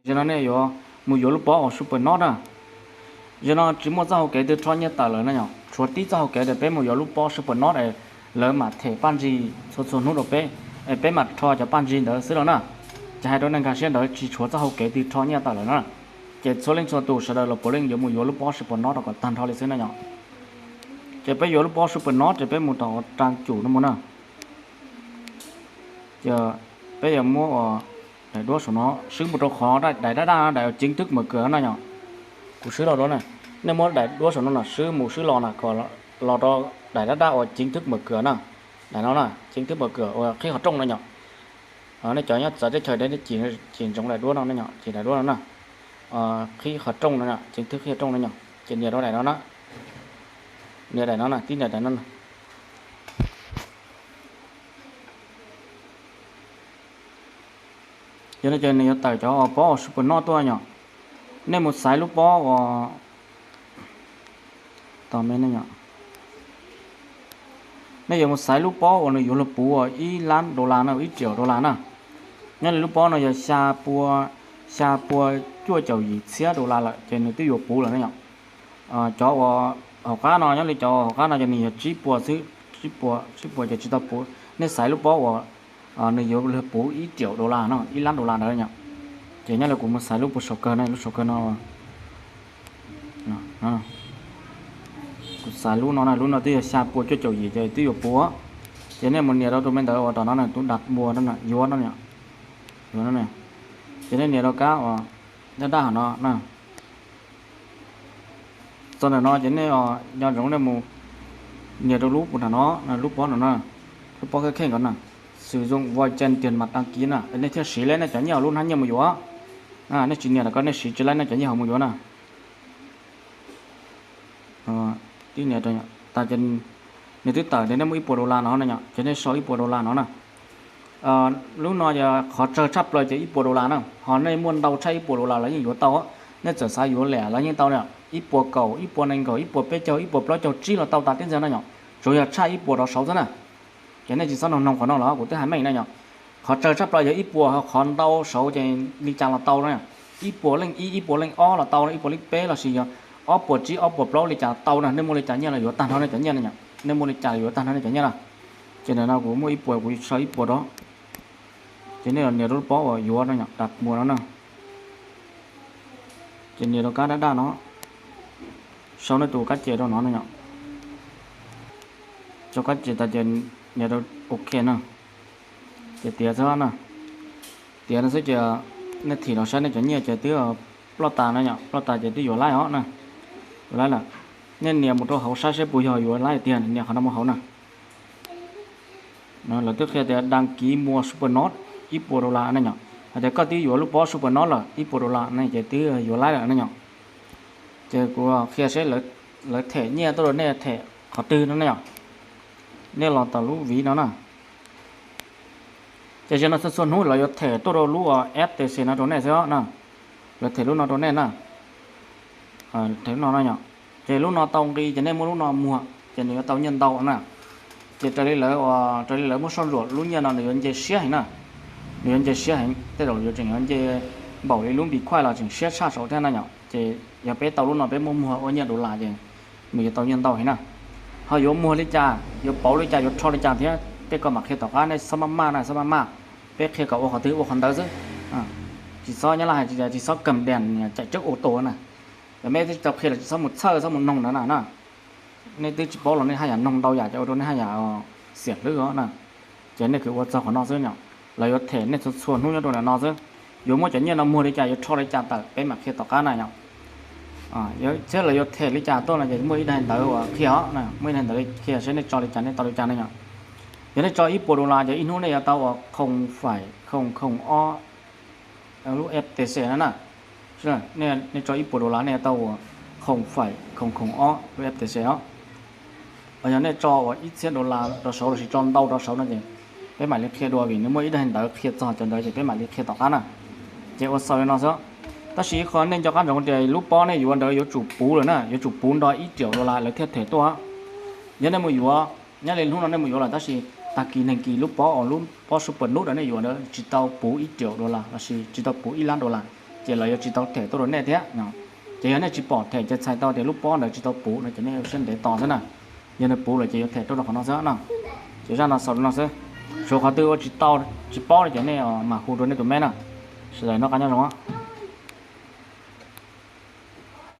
Zaum no nej yuav mus yuav lub pob uas Super Not na. Zaum no tsis muaj txoj hau kev twg rho nyiaj tawm lawm no yom, tshuav tib txoj hau kev tias peb mus yuav lub pob Super Not es lawv mam them paj ntsig txhua txhua hnub rau peb, es peb mam rho cov paj ntsig ntawd xwb los na. Ces hais rau nej nkag siab ntawd tsis tshuav txoj hau kev twg rho nyiaj tawm lawm na. Ces txhua leej txhua tus sawv daws los puav leej yuav mus yuav lub pob Super Not rau kom tag nrho li xwb na yom. Ces peb yuav lub pob Super Not ces peb mus rau ua rau cum no mus na. Ces peb yuav muab ua daim duab saum no swb mus rau qhov daim daj daj daim uas chính thức mở cửa no yom. Kuv swb los rau na, nej muab daim duab saum no no swb mus swb los na kom los rau daim daj daj uas chính thức mở cửa na. Daim no na chính thức mở cửa uas qhib qhov rooj no yom. Nej cov nyob txawv teb chaws deb nej cim ntsoov daim duab no na yom, cim daim duab no na. Qhib qhov rooj no, chính thức qhib qhov rooj no yom, ces nias rau daim no na. Nias daim no na, tib nias daim no na. Yog no ces nws yuav tawm cov pob uas Super Not tuaj yom. Nej mus xaiv lub pob uas, tos me, nej yuav mus xaiv lub pob uas nws yuav luag puv ib lab dollar na, ib triệu dollar na. Nyob li lub pob no yog xya pua, xya pua cuaj caum yim txhiab dollar lawm ces nws twb yuav puv lawm na yom. Cov uas hauv qab no, nyob li cov hauv qab no ces nws yog tsib pua xwb, tsib pua, tsib pua ces tsis tau puv. Nej xaiv lub pob uas nws yuav luag puv ib triệu dollar no, ib lab dollar ntawd yom. Ces nyob li kuv mus xaiv lub puas saum kawg na, lub saum kawg no. Kuv xaiv lub no na, lub no twb yog xya pua cuaj caum yim ces twb yuav puv. Ces nej mus nias rau tus me ntawd uas tom no na, tus dab mua no, yuav no, yuav no. Ces nej nias rau kab uas daj daj hov no na. Txog ntawm no ces nej nco ntsoov nej mus nias rau lub puas nram no, lub pob no na, lub pob kheej kheej ko na, sử dụng vòi chèn tiền mặt đăng ký na, nej thiaj siv lawm nej cov nyiaj uas lub hnab nyiaj mus yuav. Nej tsis nias los ko nej siv tsis lawm nej cov nyiaj hauv mus yuav na. Tib nias tas ces nws twb tawm tias nej muaj ib puas dollar no na yom, ces nej sau ib puas dollar no na. Lub no yog qhov tsawg tshaj plaws ces ib puas dollar na, ho nej muaj ntau tshaj ib puas dollar los yeej yuav tau. Nej txawm xav yuav lawm los yeej tau na, ib puas kaum, ib puas nees nkaum, ib puas peb caug, ib puas plaub caug tsib los tau tas tib ntxag na yom, tsuas yog tshaj ib puas rov saud xwb na. Ces nej tsis txhob noog noog qhov no los kuv twb hais meej na yom. Qhov tsawg tshaj plaws yog ib puas, ho qhov ntau saud ces li cas los tau na. Ib puas leej ib, ib puas leej ob los tau, ib puas leej peb los sis yog ob puas tsib, ob puas plaub li cas los tau na. Nej muaj li cas nyiaj los yuav tag nrho nej cov nyiaj na yom. Nej muaj li cas yuav tag nrho nej cov nyiaj na. Ces ntawm no kuv muaj ib puas, kuv sau ib puas rau. Ces nej los nias rau lub pob uas yuav no yom, dab mua no na. Ces nias rau kab daj daj no, sau nej tus kab ces rau no na yom. Sau kab ces tas ces nias rau OK na. Ces tiav xwb na. Tiav no xwb ces nej thim los saib nej cov nyiaj ces twb ploj tas na yom, ploj tas ces twb yuav laib os na. Yuav laib lawm. Nej nias mus rau hauv saib seb puas yog yuav laib tiag, nias qhov no mus hauv na. Lawv twb qhia tias đăng ký mua Super Not ib puas dollar na yom. Hais tias koj twb yuav lub pob Super Not lawm ib puas dollar na ces twb yuav laib lawm na yom. Ces kuv qhia seb lawv them nyiaj tuaj rau nej them qhov twg no na yom. Nej los tom lub vis no na. Ces zaum no txhua txhua hnub lawv yuav them tuaj rau lub FTC no rau nej xwb na. Lawv them lub no rau nej na. Them lub no no yom. Ces lub no tau nqi ces nej muab lub no muag ces nws yuav tau nyiaj ntau na. Ces raws li lawv, raws li lawv muab soj ntsuam lub nyiaj no nws yuav nce siab heev na. Nws yuav nce siab heev, tej zaum yuav tseem yuav nce npaum li lub Bitcoin los tseem siab tshaj saud thiab na yom. Ces yog peb tau lub no peb muab muag ua nyiaj dollar ces nws yuav tau nyiaj ntau heev na. Ho yuav muag li cas, yuav pauv li cas, yuav rho li cas thiab tej ko mam qhia tom qab, nej txhob maj maj na, txhob maj maj. Peb qhia kom ua qhov twg ua qhov ntawd xwb. Tsis txhob, nyob Laj hais tias tsis txhob kam dees cai coob ua tus na. Yog nej twb tsis tau qhia los tsis txhob mus txhawj, txhob mus noog ntawd na na. Nej twb tsis paub los nej haj yam noog ntau yam ces ua rau nej haj yam xiam hlwb os na. Ces nej kheev ua txog qhov no xwb yom. Lawv yuav them nej txhua txhua hnub nyob rau ntawm no xwb. Yuav muab cov nyiaj no muag li cas, yuav rho li cas tawm peb mam qhia tom qab na yom. Thiab lawv yuav them li cas tuaj no ces muaj ib daim ntawv uas qhia os na, muaj ib daim ntawv qhia seb nej tso li cas nej tau li cas na yom. Yog nej tso ib puas dollar ces ib hnub nej yuav tau uas khoom faim khoom khoom ob lub FTC no na. Nej tso ib puas dollar nej yuav tau uas khoom faim khoom khoom ob lub FTC os. Yog nej tso uas ib txhiab dollar rau saud lossis tso ntau rau saud no ces peb mam li qhia dua vim nws muaj ib daim ntawv qhia txog cov ntawd ces peb mam li qhia tom qab na. Ces ua xaus li no xwb. Tab sis ib qho nej nco qab ntsoov tias lub pob nej yuav ntawd yuav tsum puv lawm na, yuav tsum puv nto ib triệu dollar lawv thiaj them tuaj. Yog nej mus yuav, nyob li hnub no nej mus yuav lawm tab sis tag kis neeg kis lub pob uas lub pob Super Nut nej yuav ntawd tsis tau puv ib triệu dollar lossis tsis tau puv ib lab dollar. ces lawv yuav tsis tau them tuaj rau nej thiab. Ces yog nej tsis pom them ces txhais tau tias lub pob ntawd tsis tau puv no ces nej ua siab ntev tos xwb na. Yog nws puv lawm ces yuav them tuaj rau qhov no xwb na. Ces zaj no xaus li no xwb. Suav qhov twg ua tsis tau, tsis paub no ces nej mam hu rau nej tus meb na. Sawv daws noj qab nyob zoo.